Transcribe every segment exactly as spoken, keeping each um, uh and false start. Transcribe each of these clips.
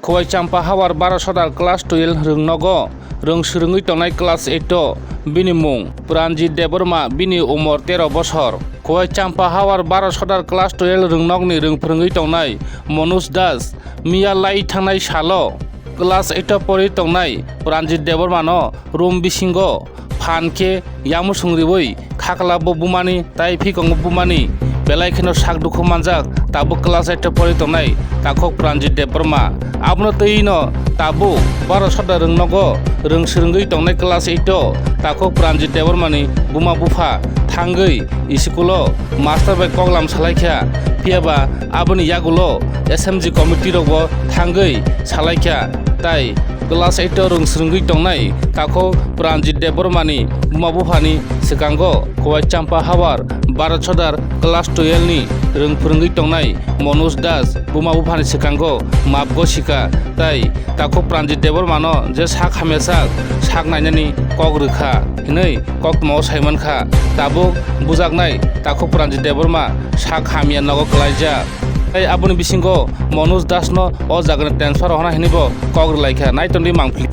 Khowai Champa Hawar baro sodar class twelve rwngnogo rwng swrwngwi tongnai class eight o. Bini mung Pranjit Debbarma, bini umor tero bosor. Khowai Champa Hawar baro sodar class twelve rwngnokni rwng phwrwngwi tongnai Manoj Das miya lai thangnai salo class eight o porwi tongnai Pranjit Debbarmano room bisingo phan khe yamusung riwi khaklabo bumani tai phikongo bumani belai kheno sak dukhu manjak tabuk class eight o porwi tongnai takhuk Pranjit Debbarma. Abono twi no tabuk baro sodar rwngnogo rwng swrwngwi tongnai class eight o takhuk Pranjit Debbarmani buma bupha thangwi school o master bai koklam salaikha, phiyaba aboni yagulo S M G committee rokbo thangwi salaikha, tai class eight o rwng swrwngwi tongnai takhuk Pranjit Debbarmani buma buphani swkango Khowai Champa Hawar baro sodar class twelve ni rwng phwrwngwi tongnai Manoj Das buma buphani swkango map gosika, tai takhuk Pranjit Debbarmano je sak hamya sak, sak nainani kok rwkha hinwi koktwmao saimankha. Tabuk bujaknai takhuk Pranjit Debbarma sak hamya nogo kwlaijak. Tai aboni bisingo Manoj Dasno o jagani transfer rohorna hinwi bo kok rwlaikha. Nai tongdi mangpili.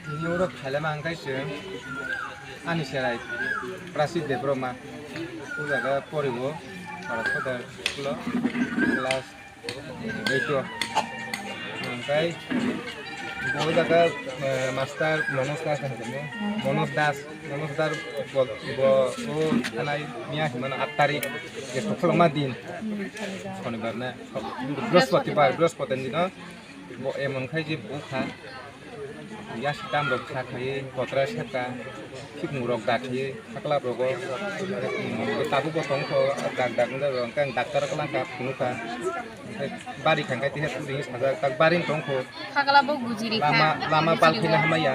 Tini oro khailama ang khe chwng ani cherai Prasit Debbarma. O jaga poriwo Bharat Sodar school o class eight o. Hwnkhe bo jaga, eh, master Manoj Das hwnkhe mo. Manoj Das, Manoj Das bo, bo o thanai miya hwnmano aat tarik je sokholma din. Shonibar na, Brihaspatibar, Brihaspati dino bo emon khai je bukha. Yasi tam rok sa khai, kotra seka, sikung rok da khai, sakla rogo, tabuk bo tong kho, dak dak wng jago, hwnkhe ang daktar kwlangkha, phunukha, hwnkhe bari thangkhe tiha turi sajak, tak bari tong kho. Khakla bo gujiri kha. Lama, lama bal phina hamaya.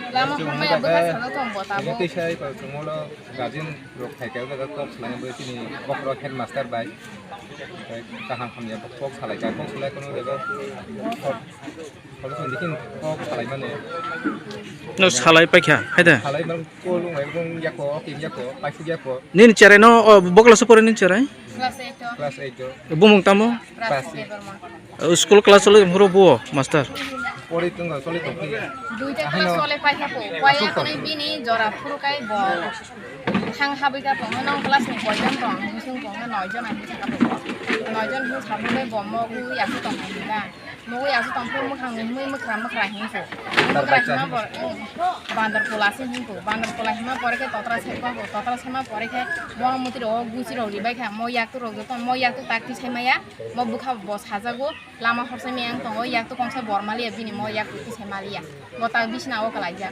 Lama hamaya, bwkha sajak tong bo tabuk. Tei sai pa chwngolo guardian rok khai khe, o jaga kok swlaina bo chini bokhorok headmaster bai. Kaham hamya kok salai kha, kok salai kono jaga. No salai paikha, hai da? Salai mang kolung ai bung yako, kim yako, paisuk yako. Nini cherai no, o, bokla se pore nini cherai? Class eight o. Class eight o. Bumung tamo? Pras. Pras. Debbarma. O, school class choli horo bo, master? Pori tung choli tong. Duita class choli paikha po. Paya kone bini jora phuru kai bo. Thang habwi ka po, no class ni koijon tong, hing sung tong, noi jon ang saka po. Noi jon hing sabu le bo mo ku ya su tong hing da. Mui aswk tongphuru mwkhang ni himwi mwkhra mwkhra himkhu. Mwkhra hima bo, bandar kola se himkhu. Bandar kola hima pore khe totra se kok, totra sema pore khe bono mwtwi rok guchi rok ribai kha. Mo yak tu rok joto, mo yak tu tak ti sai maya. Mo bwkha bo sajago. Lama horsa miyang tongo, yak tu kongsa bor maliya bini mo yak tu ti sai maliya. Bo tak bisna o kalaijak.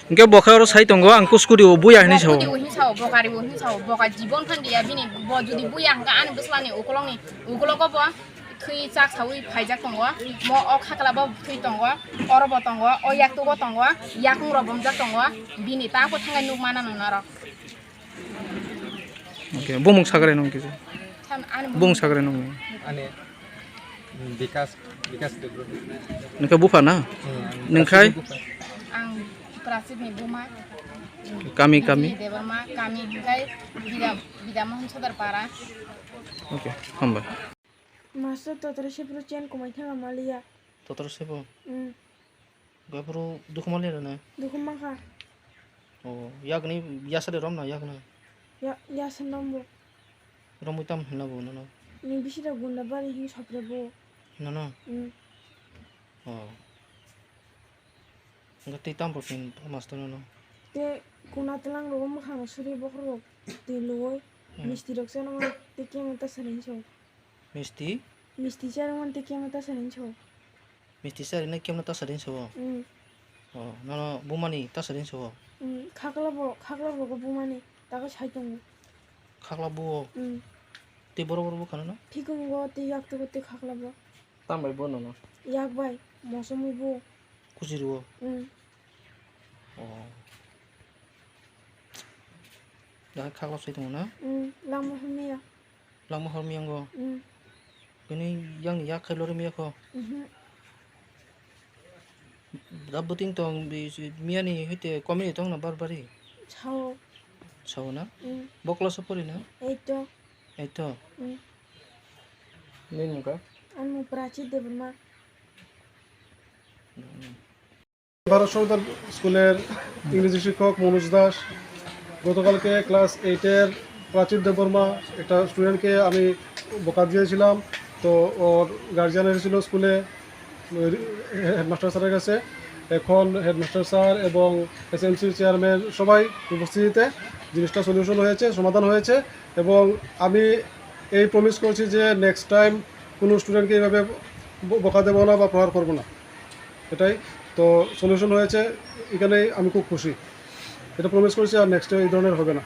Hingke bo khe oro sai tongo, ang kuskuri o buya hinwi sao. Kuskuri o hinwi sao, bo kari o hinwi sao, bo ka jibon phan diya bini, bo jodi buya hingka ani bwsla ni ukolog ni, ukolog o bo. Thwi chak sawi phaijak tongo, mo o khakla bo thwi tongo, oro bo tongo, o yaktuk o tongo, yakung rok bomjak tongo, bini ta khe thangai nuk mana nung norok. Okay, bumung sagrai nung kisa. Bumung sagrai nung. Ani Bikas, Bikas Debro. Nungkha bupha na? Hmm, nungkhai? Ang Prasik ni buma. Kami, kami? Debbarma, kami hingkai Bida, Bida Mohan Sodar Para. Okay, hambai. Master totoro se phuru chen komai thanga maliya. Totoro se bo? Mm. Ga phuru dukhu maliya na? Dukhu mankha. O, yakni yasa de rom na yakna? Ya, yasa nombo. Romwi tam hinna bo nono? Ni bisi da gunda bari hin sopre bo. Nono? Mm. O. Hingke tei tam rok phin master nono? Te kuna tlang rogo mwkhang suri bokhorok twi luoi misti rok chana te kemo ta sari hinso. Misti? Misti chari mani te kemo ta sari hinso. Misti chari na kemo ta sari hinso? Mm. O, nono bumani ta sari hinso? Mm, khakla bo, khakla bo bumani ta ko sai tongo. Khakla bo? Mm. Te boro boro bo khana na? Thikungo te yaktugo te khakla bo. Tam bai bo nono? Yak bai, mosomwi bo. Kuchiri o? Mm. O. Dahai khakla sai tongo na? Mm, langma hor miya. Langma hor miyango? Mm. Bini yang ni yak khai lori miya kho? Mhm. Da buting tong bi si miya ni hite komini tong na bar bari? Sao. Sao na? Mm. Bokla so pori na? Eito. Eito. Mm. Nini mungkha? আমি প্রাচী দেববর্মা। ভারত সরকার স্কুলের ইংরেজি শিক্ষক মনোজ দাস। গতকালকে ক্লাস এইটের প্রাচীর দেববর্মা, একটা স্টুডেন্টকে আমি বকা দিয়েছিলাম। তো ওর গার্জিয়ান এসেছিল স্কুলে, হেডমাস্টার স্যারের কাছে। এখন হেডমাস্টার স্যার এবং এসএমসির চেয়ারম্যান সবাই উপস্থিতিতে জিনিসটা সলিউশন হয়েছে, সমাধান হয়েছে। এবং আমি এই প্রমিস করছি যে নেক্সট টাইম কোনো স্টুডেন্টকে এইভাবে ব-, বকা দেবো না বা প্রহার করবো না। এটাই তো সলিউশন হয়েছে, এখানেই আমি খুব খুশি। এটা প্রমিস করছি, আর নেক্সটে এই ধরনের হবে না।